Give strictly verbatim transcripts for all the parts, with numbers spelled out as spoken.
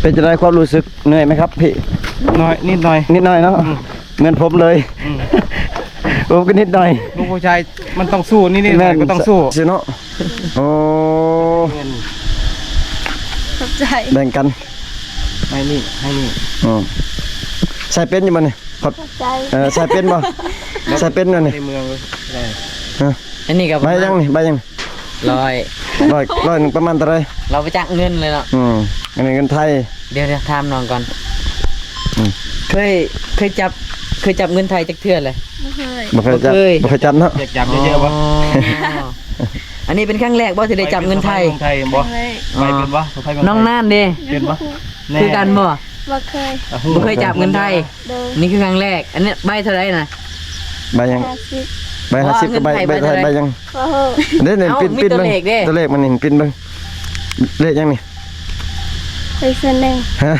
เป็นจังได๋ความรู้สึก เหนื่อยไหมครับพี่? น้อย นิดหน่อย นิดหน่อยเนาะ อืม เหมือนผมเลย อืม ผมก็นิดหน่อย ลูกผู้ชายมันต้องสู้ นิดๆหน่อยๆก็ต้องสู้ สิเนาะ โอ้ ขอบใจ แบ่งกัน ให้นี่ ให้นี่ อืม ใส่เป็นอยู่บ่นี่ ขอบ ขอบใจ เออ ใส่เป็นบ่ ใส่เป็นบ่นี่ ในเมืองเลย ฮะ อันนี้ก็ประมาณ ใบยังนี่ ใบยังนี่ ร้อย ร้อย ร้อยหนึ่งประมาณเท่าไหร่ เราไปจักเงินเลยเนาะ อืม อันนี้เงินไทย เดี๋ยว เดี๋ยว ถามน้องก่อน อืม เคย เคยจับ เคยจับเงินไทยจักเทื่อเลย บ่เคย บ่เคยจับ บ่เคย บ่เคยจับเนาะ อยากจับเยอะๆวะ อ๋อ อันนี้เป็นครั้งแรกบ่ที่ได้จับเงินไทย ไปเป็นบ่ ไปเป็นบ่ น้องน่านเด้ เป็นบ่ คือกันบ่ บ่เคย อ่ะ บ่เคยจับเงินไทย โดย นี่คือครั้งแรก อันนี้ใบเท่าไหร่นะ ใบยัง ห้าสิบ ใบห้าสิบ กับใบ ใบไทย ใบไทย ใบยัง โอ้โห เด้ เนี่ย เอ้า ปิ้น มี ปิ้น ตัว เบิ่ง เลขเด้ ตัวเลขมันนี่ ปิ้นเบิ่ง เลขยังนี่ เลขศูนย์หนึ่ง ฮะ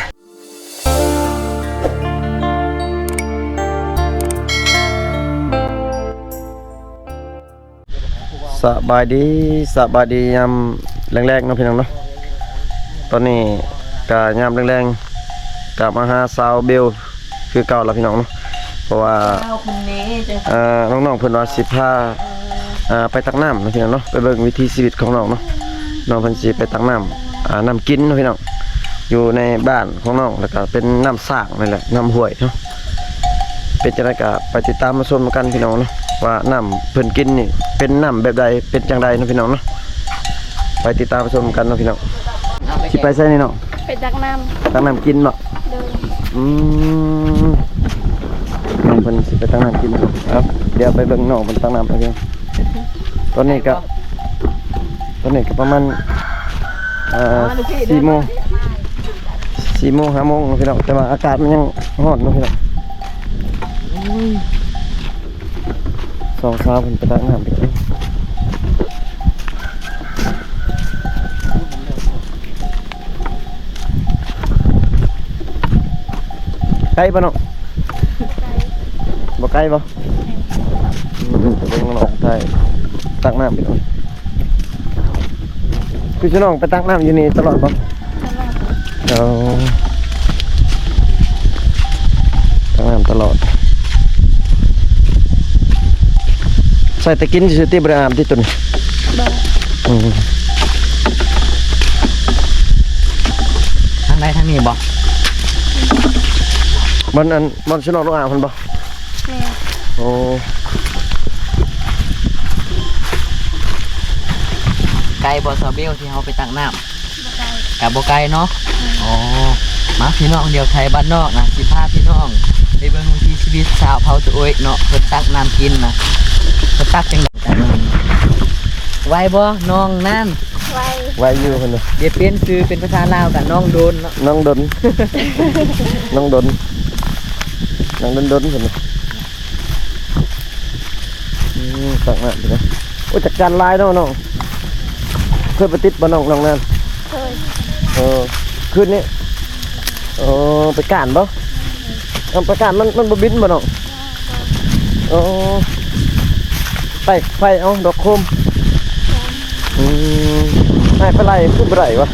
สบายดี สบายดียามแลงๆเนาะพี่น้องเนาะ ตอนนี้ก็ยามแลงๆ ก็มาหาสาวเบลคือเก่าแล้วพี่น้องเนาะ เพราะว่า สาวคนนี้จะ เอ่อ น้องๆเพิ่นว่าสิพา อ่า ไปตักน้ำเนาะพี่น้องเนาะ ไปเบิ่งวิถีชีวิตของน้องเนาะ น้องเพิ่นสิไปตักน้ำ อ่า น้ำกินเนาะพี่น้อง อยู่ในบ้านของน้อง แล้วก็เป็นน้ำสร้างนั่นแหละ น้ำห้วยเนาะ เป็นจังได๋ก็ไปติดตามมาชมกันพี่น้องเนาะ ว่าน้ำเพิ่นกินนี่เป็นน้ำแบบใด เป็นจังใดเนาะพี่น้องเนาะ ไปติดตามมาชมกันเนาะพี่น้อง สิไปไสนี่น้อง ไปตักน้ำ ตักน้ำกินบ่ โดย อืม น้องเพิ่นสิไปตักน้ำกิน เอ้า เดี๋ยวไปเบิ่งน้องเพิ่นตักน้ำเอาเอง ตอนนี้ก็ ตอนนี้ก็ประมาณ เอ่อ สี่โมง สี่โมง ห้าโมงเนาะพี่น้อง แต่ว่าอากาศมันยังร้อนเนาะพี่น้อง สองสาวเพิ่นไปตักน้ำไปกิน ไกลบ่น้อง บ่ไกลบ่ อืม ไปเบิ่งน้องไทยตักน้ำไปก่อน คือสิน้องไปตักน้ำอยู่นี่ตลอดบ่ ตลอด เอา ตักน้ำตลอด ใส่แต่กินซื่อๆติ บ่ได้อาบติตัวนี้ บ่ อืม ทางใดทางนี้บ่ บ่อนอัน บ่อนสิน้องลงอาบหั่นบ่ แม่น โอ้ ไกลบ่สาวเบลที่เฮาไปตักน้ำ บ่ไกล กะบ่ไกลเนาะ อืม อ๋อ มาพี่น้อง เดี๋ยวไทยบ้านนอกนะ สิพาพี่น้องไปเบิ่งวิถีชีวิตสาวเผ่าตะโอยเนาะ เพิ่นตักน้ำกินนะ เพิ่นตักจังใด๋ ไหวบ่น้องนั่น ไหว ไหวอยู่เพิ่นน่ะ เดี๋ยวเปลี่ยนชื่อเป็นภาษาลาวกะน้องโดนเนาะ น้องดน น้องดน น้องดนดนเพิ่นน่ะ อืม ตักน้ำอยู่นะ โอ้ย จักจั่นหลายเนาะน้อง เคยไปติดบ่น้อง น้องนั่น เคย เออ คืนนี้ เออ ไปก้านบ่ เอาไปก้านมัน มันบ่บินบ่น้อง เออ ไฟ ไฟ เอาดอกโคม อืม อ้ายไปไล่คือบ่ได้วะ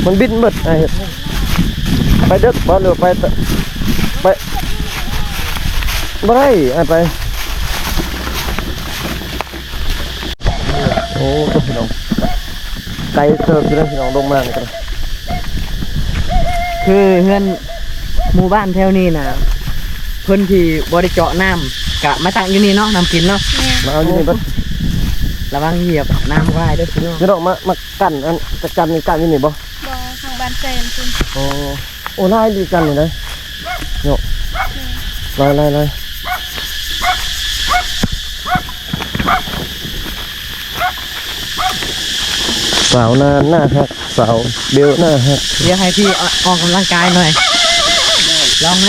มันบินเบิด อ้ายเฮ็ด ไปเดิกบ่ หรือว่าไปตะ ไป บ่ได้ อ้ายไป โอ้ พี่น้อง ไกลเติบอยู่เด้อพี่น้อง ลงมานี่ก็ได้ คือเฮือนหมู่บ้านแถวนี้น่ะ เพิ่นที่บ่ได้เจาะน้ำ กะมาตักอยู่นี่เนาะ น้ำกินเนาะ แม่น มาเอาอยู่นี่เบิด ระวังเหยียบน้ำวายเด้อพี่น้อง พี่น้องมา มากั้นอัน จักจั่นนี่กั้นอยู่นี่บ่ บ่ ทางบ้านแฟนพุ่น โอ้ โอ้ หลายดีจั่นนี่เด้อ เนาะ หลายๆๆ สาวน่านน่าฮัก สาวเบลน่าฮัก เดี๋ยวให้พี่ออกกำลังกายหน่อย ลองไหม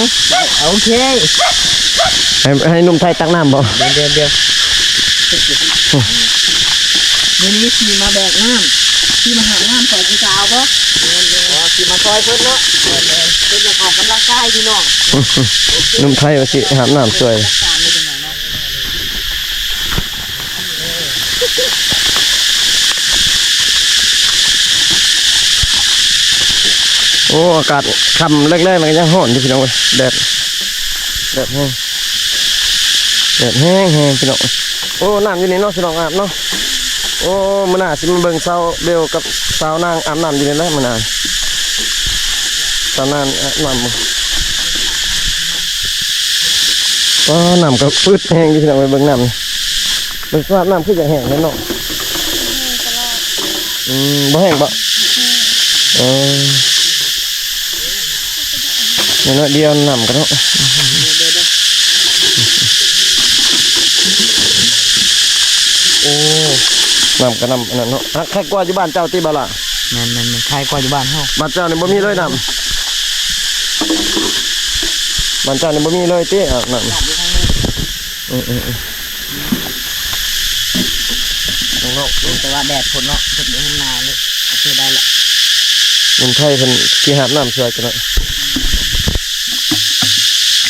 โอเค ให้ ให้หนุ่มไทยตักน้ำบ่ เดี๋ยว เดี๋ยว เดี๋ยว มื้อนี้สิมาแบกน้ำ สิมาหาบน้ำซอยผู้สาวบ่ อ๋อ สิมาซอยเพิ่นเนาะ เพิ่นอยากออกกำลังกายพี่น้อง หนุ่มไทยว่าสิหาบน้ำซอย โอ้ โอ้ อากาศค่ำแลงๆ แล้วก็ยังร้อนอยู่พี่น้องเอ้ย แดด แดดแฮง แดดแฮงๆ พี่น้อง โอ้ น้ำอยู่นี่เนาะพี่น้อง อาบเนาะ โอ้ มื้อหน้าสิมาเบิ่งสาวเบลกับสาวนางอาบน้ำอยู่นี่แหละมื้อหน้า สาวนางอาบน้ำ อ้อ น้ำก็อืดแฮงอยู่พี่น้อง ไปเบิ่งน้ำนี่ เบิ่งสภาพน้ำคืออยากแห้งแท้เนาะ อืม บ่แห้งบ่ เออ น้อยเดียวน้ำก็เนาะ โอ้ น้ำก็น้ำอันนั้นเนาะ อ่ะ ใครกว่าอยู่บ้านเจ้าติบ่ล่ะ แม่นๆๆ ใครกว่าอยู่บ้านเฮา บ้านเจ้านี่บ่มีเลยน้ำ บ้านเจ้านี่บ่มีเลยติ อ่ะ น้ำ อืมๆๆ ข้างนอก แต่ว่าแดดฝนเนาะ เพิ่นบ่เห็นหน้าเลย โอเค ได้ละ หนุ่มไทยเพิ่นสิหาบน้ำช่วยกันเนาะ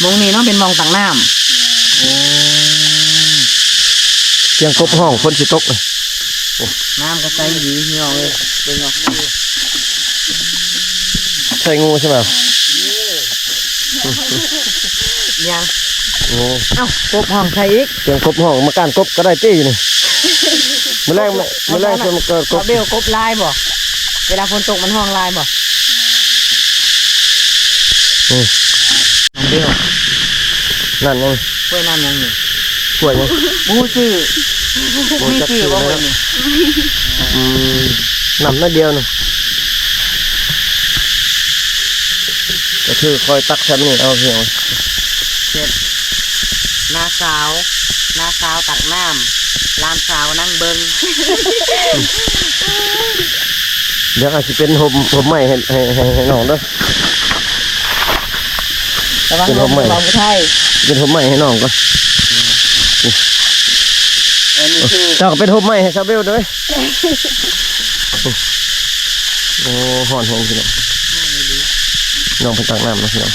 หม่องนี้เนาะ เป็นหม่องตักน้ำ โอ้ เสียงกบฮ้อง ฝนสิตกเลย น้ำก็ใสดีพี่น้องเอ้ย เบิ่งเอา ใช่งูใช่ไหม ยัง โอ้ เอ้า กบฮ้องใครอีก เสียงกบฮ้อง มาก้านกบก็ได้ตี้อยู่นี่ มื้อแรก มื้อแรกมันเกิดกบ เบล กบลายบ่ เวลาฝนตกมันฮ้องลายบ่ อืม น้องเบล นั่นยัง กล้วยน้ำยังนี่ กล้วยยัง บ่ฮู้ชื่อ บ่ฮู้จักชื่อเลย มีชื่อบ่เว้ยนี่ อืม น้ำน้อยเดียวหนึ่ง ก็คือคอยตักแซมนี่เอาเหี่ยว เสร็จ น้าสาว น้าสาวตักน้ำ หลานสาวนั่งเบิ่ง เดี๋ยวอาจสิเป็นห่ม ห่มไม้ให้ ให้ ให้ ให้น้องเด้อ ระวัง เป็นห่มไม้ ลมของผู้ไทย เป็นห่มไม้ให้น้องก่อน อันนี้คือ เจ้าก็เป็นห่มไม้ให้ซาเบลด้วย โอ้ ฮ้อนแฮงพี่น้อง น้องเพิ่นตักน้ำมาพี่น้อง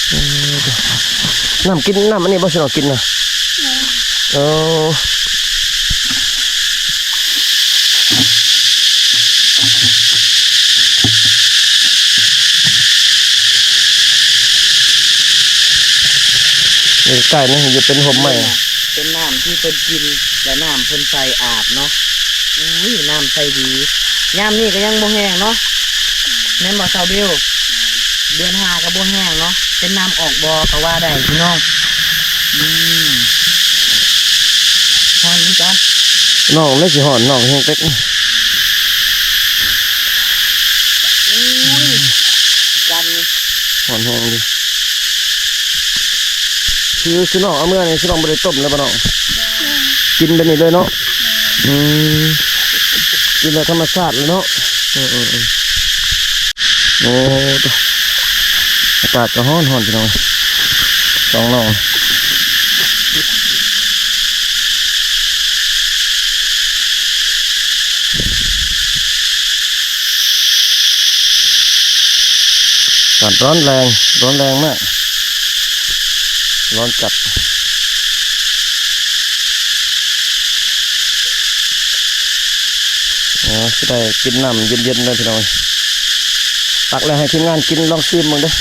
เออ น้ำกิน น้ำอันนี้บ่สิน้องกินนะ เออ ใกล้ๆ นี่จะเป็นห่มไม้ เป็นน้ำที่เพิ่นกิน และน้ำเพิ่นใส่อาบเนาะ อุ้ย น้ำใสดี ยามนี้ก็ยังบ่แห้งเนาะ แม่นบ่สาวบิว เดือนห้าก็บ่แห้งเนาะ เป็นน้ำออกบ่ก็ว่าได้พี่น้อง อืม ฮ้อนอยู่จ้ะ น้องเลยสิฮ้อน น้องแฮงเต็ก อุ้ย จัน ฮ้อนแฮงดิ คือ คือน้องเอาเมื่อนี่ คือน้องบ่ได้ต้มเลยบ่น้อง กินแบบนี้เลยเนาะ อืม กินแบบธรรมชาติเลยเนาะ อืมๆๆ โอ้ อากาศก็ฮ้อนๆ พี่น้อง สองน้อง อากาศร้อนแรง ร้อนแรงมาก ร้อนจัด อ๋อ สิได้กินน้ำเย็นๆ เลยพี่น้อง ตักแล้วให้ทีมงานกิน ลองชิมเบิ่งเด้อ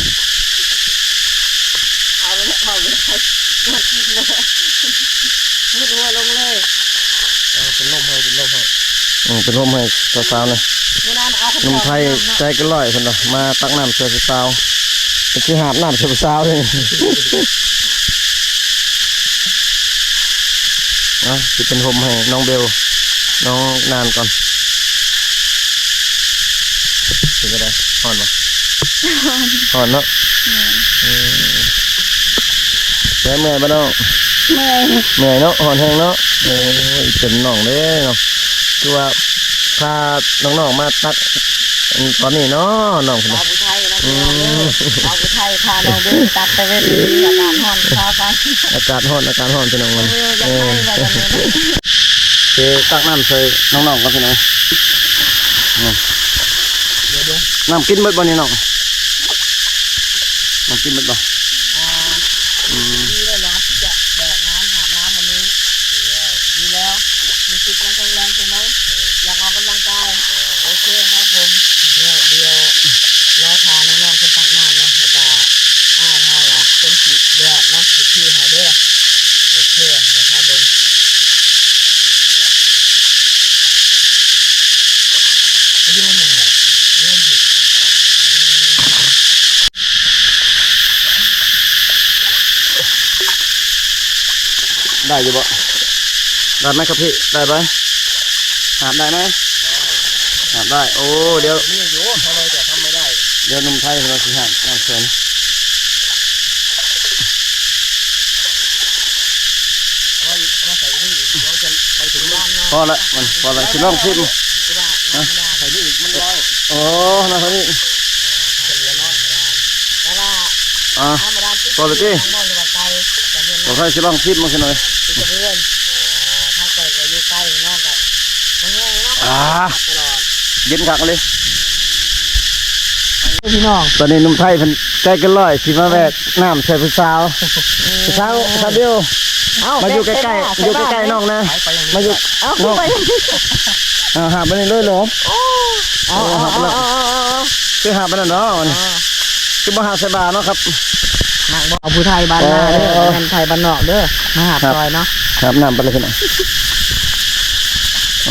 เอาแล้ว เอาแล้ว หมดกินเลย มืดหัวลงเลย เอาเป็นลมให้ เป็นลมให้ อืม เป็นลมให้สาวๆ นะ มื้อนั้นเอา หนุ่มไทยใจเกินร้อยเพิ่นว่า มาตักน้ำช่วยสาวๆ เป็นสิหาบน้ำช่วยสาวเลย นะ สิเป็นห่มให้น้องเบล น้องนานก่อน เป็นจั่งใด ฮ้อนบ่ ฮ้อน ฮ้อนเนาะ แม่น เออ แล้วเมื่อยบ่น้อง เมื่อย เมื่อยเนาะ ฮ้อนแฮงเนาะ โอ้ย เป็นน้องเด้เนาะ คือว่าพาน้องๆ มาตัก อันตอนนี้เนาะ น้องเพิ่น สาวผู้ไทยนะ อืม พี่น้องเด้อ สาวผู้ไทยพาน้องเบลตักตะเวน อากาศฮ้อน พาไป อากาศฮ้อน อากาศฮ้อน พี่น้องมัน เออ อยากให้ เออ ว่ากันเลย สิตักน้ำใส่น้องๆ ก่อนพี่น้อง อืม เดี๋ยวๆ น้ำกินเบิดบ่นี่น้อง น้ำกินเบิดบ่ อ่า อืม ดีเลยเหรอที่จะแบกน้ำหาบน้ำวันนี้ ดีแล้ว ดีแล้ว รู้สึกยังแข็งแรงใช่ไหม เออ อยากออกกำลังกาย เออ โอเค เด้อ เดี๋ยวพาเบิ่ง โยนมา โยนสิ ได้อยู่บ่ ได้ไหมครับพี่ ได้ไหม หาบได้ไหม หาบได้ โอ้ เดี๋ยว มีอยู่ ทำไมจะทำไม่ได้ เดี๋ยวหนุ่มไทยเราสิหาบน้ำเชิญ เอามาอีก เอามาใส่นี่อีก เดี๋ยวจะไปถึงบ้านเนาะ พอละ มันพอละ สิลองชิม ที่ว่าน้ำมันได้ ใส่นี่อีก มันลอย โอ้ น้ำเท่านี้ จะเหลือน้อย แต่ว่า อ่า ธรรมดาที่ พอละติ น้องมองหรือว่าไกล แต่เงิน ผมให้สิลองชิมมันขึ้นหน่อย คือจะเพื่อน อ๋อ ถ้าเกิดว่าอยู่ใกล้น้องก็ บ่แห้งเนาะ อ่า ตลอด เย็นคักเลย พี่น้อง ตอนนี้หนุ่มไทยเพิ่นใจเกินร้อย สิมาแวกน้ำใส่ผู้สาว ผู้สาว สาวเดียว เอ้า มาอยู่ใกล้ๆ แป๊บๆ อยู่ใกล้ๆ น้องนะ ไปๆ มาอยู่ เอ้า น้อง ไป อ่า หาบไปนี่เลยเหรอ เอา เอา เอา เอา เอา เอา คือหาบไปนั่นเนาะ อ่า คือบ่หาบใส่บ่าเนาะครับ หากบ่เอาผู้ไทยบ้านนาเด้อ เออ แม่นไทยบ้านนอกเด้อ มาหาบ ครับ ซอยเนาะ หาบน้ำไปเลยพี่น้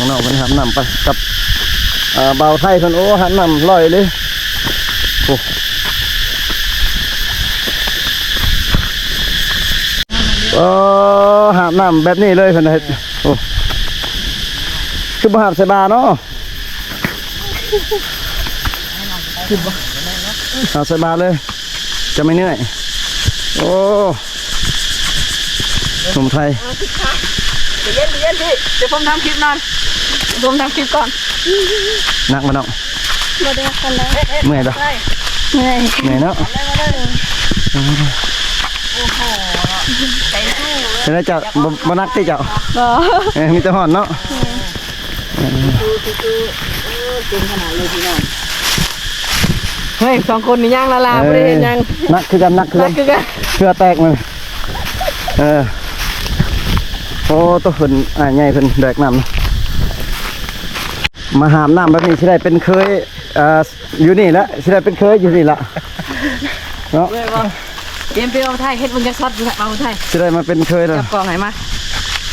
อง น้องๆ เพิ่นหาบน้ำไปกับ เอ่อ บ่าวไทยเพิ่น โอ้ หาบน้ำลอยเลย โอ้ เออ หาบน้ำแบบนี้เลยเพิ่นเฮ็ด โอ้ คือบ่หาบใส่บ่าเนาะ เอาใส่บ่าเลย จะไม่เหนื่อย โอ้ หนุ่มไทย เดี๋ยวเย็น เดี๋ยวเย็นพี่ เดี๋ยวผมทำคลิปนอน เดี๋ยวผมทำคลิปก่อน หนักบ่น้อง บ่ได้กันแล้ว เมื่อยบ่ เมื่อย เมื่อยเนาะ โอ้โห ใจสู้เลย จะได้เจ้า บ่ บ่หนักติเจ้า บ่ เอ้ย มีแต่ฮ้อนเนาะ เก่งขนาดเลยพี่น้อง เฮ้ย สองคนนี่ย่างละลา เอ้ย บ่ได้เห็นหยัง หนักคือกัน หนักคือกัน หนักคือกัน เสื้อแตกมัน เออ โอ้ ตัวเพิ่น อ้ายใหญ่เพิ่นแบกน้ำ มาหาบน้ำแบบนี้สิได้เป็นเคย เอ่อ อยู่นี่แหละ สิได้เป็นเคยอยู่นี่ละ เนาะ เมื่อยบ่ เตรียมไปเอาไทย เฮ็ดเบิ่งจักช็อตอยู่ละ เอาไทย สิได้มาเป็นเคยแล้ว จับกล้องให้มา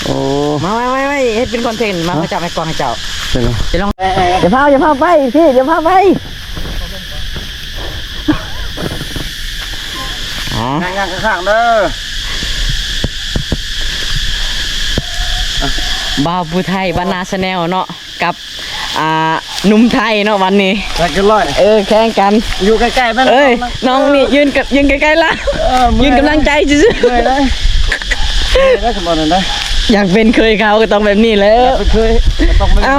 โอ้ มาไว้ไว้ไว้ เฮ็ดเป็นคอนเทนต์ มา ฮะ มาจับไอ้กล้องให้เจ้า เดี๋ยวนะ จะลอง อย่าพา อย่าพาไปพี่ อย่าพาไป อ๋อ ย่างๆ ข้างๆ เด้อ บ่าวผู้ไทยบ้านนาแชนแนลเนาะ กับ อ่า หนุ่มไทยเนาะวันนี้ แข่งกันเลย เออ แข่งกัน อยู่ใกล้ๆ มัน เอ้ย น้องนี่ยืนกับ ยืนใกล้ๆ ละ เออ เมื่อย ยืนกำลังใจซื่อๆ เมื่อยเลย เมื่อยเลย สมบูรณ์เลยนะ อยากเป็นเคยเขาก็ต้องแบบนี้แหละ อยากเป็นเคยก็ต้องไม่ เอ้า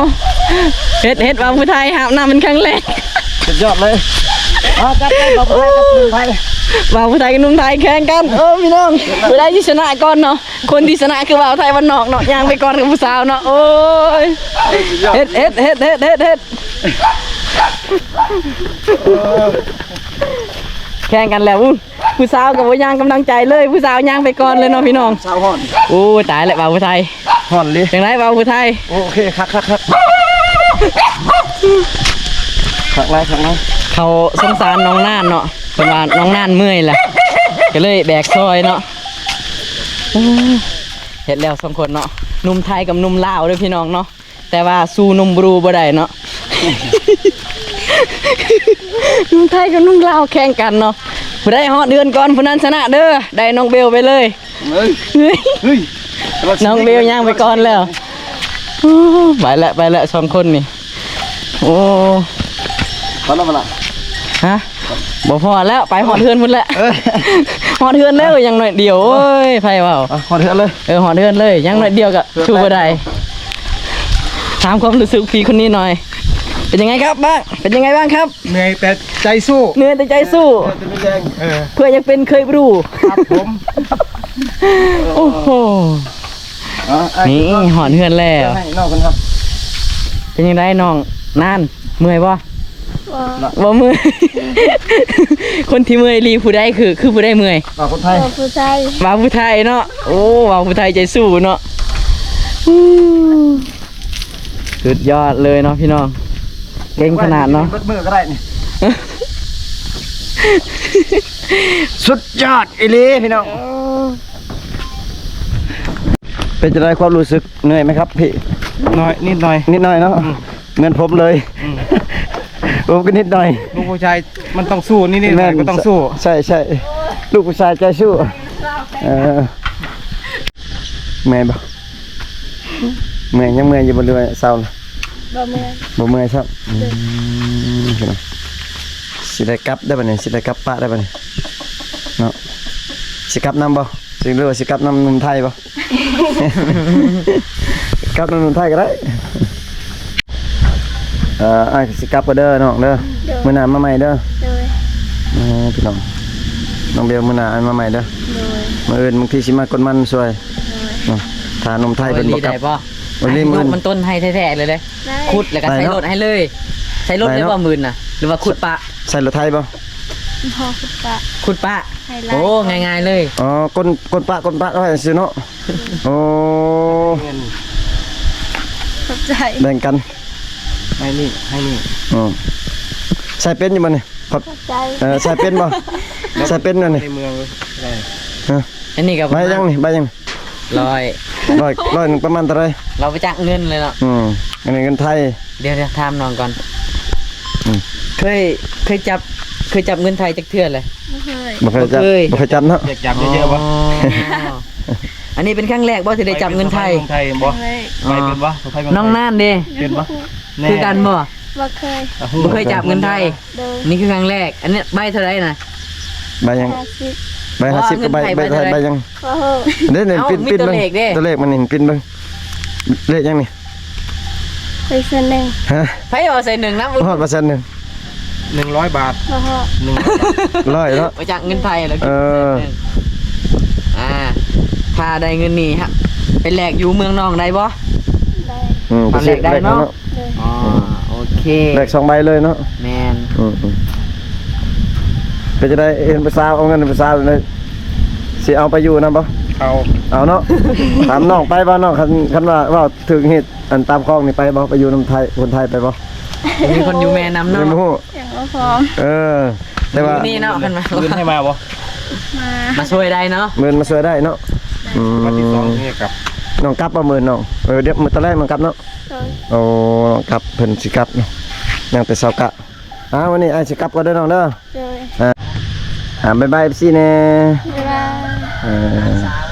เฮ็ด เฮ็ดบ่าวผู้ไทยหาบน้ำมันครั้งแรก สุดยอดเลย เอาจัดไป บ่าวผู้ไทยกับหนุ่มไทย บ่าวผู้ไทยกับหนุ่มไทยแข่งกัน เออ พี่น้อง ผู้ใดที่ชนะก่อนเนาะ คนที่ชนะคือบ่าวไทยบ้านนอกเนาะ ย่างไปก่อนกับผู้สาวเนาะ โอ้ย สุดยอด เฮ็ด เฮ็ด เฮ็ด เฮ็ด เฮ็ด เฮ็ด แข่งกันแล้ว อู้ ผู้สาวก็บ่ย่างกำลังใจเลย ผู้สาวย่างไปก่อนเลยเนาะพี่น้อง สาวฮ้อน โอ้ย ตายแล้วบ่าวผู้ไทย ฮ้อนเลย จังได๋บ่าวผู้ไทย โอเค คักๆๆ คักหลาย คักหลาย เขาสงสารน้องน่านเนาะ เพิ่นว่าน้องน่านเมื่อยแหละ ก็เลยแบกซอยเนาะ โอ้ เฮ็ดแล้วสองคนเนาะ หนุ่มไทยกับหนุ่มลาวเด้อพี่น้องเนาะ แต่ว่าสู้หนุ่มบรูบ่ได้เนาะ หนุ่มไทยกับหนุ่มลาวแข่งกันเนาะ ผู้ใดฮอดเฮือนก่อนผู้นั้นชนะเด้อ ได้น้องเบลไปเลย เฮ้ย เฮ้ย เฮ้ย น้องเบลย่างไปก่อนแล้ว อู้ ไปแล้ว ไปแล้ว สองคนนี่ โอ้ พอแล้ว พอละ ฮะ บ่พอแล้ว ไปฮอดเฮือนพุ้นแหละ เออ ฮอดเฮือนแล้ว ยังหน่อยเดียว โอ้ย ไผเว้า อ่ะ ฮอดเฮือนเลย เออ ฮอดเฮือนเลย ยังหน่อยเดียวก็ เฮือน สู้บ่ได้ ถามความรู้สึกพี่คนนี้หน่อย เป็นยังไงครับบ้าง เป็นยังไงบ้างครับ เหนื่อยแต่ใจสู้ เหนื่อยแต่ใจสู้ เหนื่อยแต่ไม่แรง เออ เพื่ออยากเป็นเคยบรู ครับผม โอ้โห อ่ะ นี่ ฮอดเฮือนแล้ว ให้น้องกันครับ เป็นยังไงน้องน่าน เมื่อยบ่ บ่ บ่เมื่อย คนที่เมื่อยอีหลีผู้ใดคือ คือผู้ใดเมื่อย บ่าวคนไทย บ่าวผู้ไทย บ่าวผู้ไทยเนาะ โอ้ บ่าวผู้ไทยใจสู้เนาะ อู้ สุดยอดเลยเนาะพี่น้อง เก่งขนาดเนาะ เบิดมือก็ได้นี่ สุดยอดอีหลีพี่น้อง เออ เป็นจังได๋ความรู้สึก เหนื่อยไหมครับพี่? น้อย นิดหน่อย นิดหน่อยเนาะ อืม เหมือนผมเลย อืม ผมก็นิดหน่อย ลูกผู้ชายมันต้องสู้ นิดๆหน่อยๆ แม่น ก็ต้องสู้ ใช่ ใช่ ลูกผู้ชายใจสู้ เออ เมื่อยบ่? เมื่อย ยังเมื่อยอยู่บ่ หรือว่าเซาละ? บ่เมื่อย บ่เมื่อยซ้ำ อืม พี่น้อง สิได้กลับได้บัดนี้ สิได้กลับปะได้บัดนี้ เนาะ สิกลับนำบ่ สิ หรือว่าสิกลับนำหนุ่มไทยบ่? กลับนำหนุ่มไทยก็ได้ เอ่อ อ้ายสิกลับก็เด้อน้องเด้อ โดย มื้อหน้ามาใหม่เด้อ โดย อ๋อ พี่น้อง น้องเบล มื้อหน้าอ้ายมาใหม่เด้อ โดย มื้ออื่นบางทีสิมากดมันช่วย โดย เนาะ ถ้าหนุ่มไทยเพิ่นบ่กลับ โอ้ย ดีได้บ่? วันนี้ อันนี้ มื้อ มันต้นไฮแท้ๆเลยเด้ ได้ ขุดแล้วก็ ได้ ใส่ เนาะ รถให้เลย ใส่รถ ได้ เลย เนาะ บ่ มื้อน่ะ หรือว่าขุดปะ ใส่รถไถบ่? บ่ ขุดปะ ขุดปะ ให้ไร่ โอ้ ง่ายๆเลย อ๋อ ก้น ก้นปะ ก้นปะก็ให้ซื้อเนาะ โอ้ ขอบใจ แบ่งกัน ให้นี่ ให้นี่ อืม ใส่เป็นอยู่บ่นี่? ขอบ ขอบใจ เออ ใส่เป็นบ่? ใส่เป็นบ่นี่? ในเมืองเลย ได้ ฮะ อันนี้ก็ ใบยังนี่ ใบยัง? ร้อย ร้อย ร้อยหนึ่งประมาณเท่าไหร่? เราไปจักเงินเลยเนาะ อืม อันนี้เงินไทย เดี๋ยวๆ ถามน้องก่อน อืม เคย เคยจับ เคยจับเงินไทยจักเทื่อเลย? บ่เคย บ่เคยจับ บ่เคย บ่เคยจับเนาะ อยากจับเยอะๆบ่? อ๋อ อันนี้เป็นครั้งแรกบ่ที่ได้จับเงินไทย? ไปเป็นสะใภ้เมืองไทยบ่? ครั้งแรก ไปเป็นบ่? สะใภ้เมืองไทย น้องน่านเด้ เป็นบ่? แน่ คือกันบ่? บ่เคย อ่ะ บ่เคยจับเงินไทย โดย นี่คือครั้งแรก อันนี้ใบเท่าไหร่นะ? ใบยัง? ห้าสิบ ใบห้าสิบ อ๋อ กับใบ เงินไทย ใบไทย ใบเท่าไหร่ ใบยัง? บ่ฮู้ เด้ นี่ เอ้า ปิ้น มีตัว ปิ้นเบิ่ง เลขเด้ ตัวเลขมันนี่ ปิ้นเบิ่ง เลขยังนี่? เลขเส้นหนึ่ง ฮะ? ไผเอาใส่หนึ่งนะมึง ฮอดเปอร์เซ็นต์หนึ่ง หนึ่งร้อยบาท บ่ฮอด หนึ่งร้อยบาท ร้อยเนาะ ไปจากเงินไทยแล้ว เออ อ่า ถ้าได้เงินนี่ฮะ ไปแลกอยู่เมืองนองได้บ่? ได้ อืม พอแลกได้เนาะ ไปซื้อแลกเนาะ เลย อ๋อ โอเค แลกสองใบเลยเนาะ แม่น อืม อืม เป็นจังได๋ เห็นผู้สาว เอาเงินผู้สาวเลย สิเอาไปอยู่นำบ่? เอา เอาเนาะ ถามน้องไปบ่น้อง คัน คันว่าเว้าถึงเหตุอันตามคลองนี่ไปบ่? ไปอยู่นำไทย คนไทยไปบ่? มีคนอยู่แม่นำเนาะ ยังบ่ฮู้ ยังบ่พร้อม เออ แต่ว่า อยู่นี่เนาะ คันมา มื้ออื่นให้มาบ่? มา มาช่วยได้เนาะ มื้ออื่นมาช่วยได้เนาะ อืม วันที่สองถึงจะกลับ น้องกลับบ่มื้อน้อง? เออ เดี๋ยวมื้อตอนแรกน้องกลับเนาะ โดย โอ้ น้องกลับ เพิ่นสิกลับเนาะ ยังแต่เช้ากะ อ่า วันนี้อ้ายสิกลับก่อนเด้อน้องเด้อ โดย อ่า อ่า บ๊ายบาย เอฟซี แน่ บ๊ายบาย เออ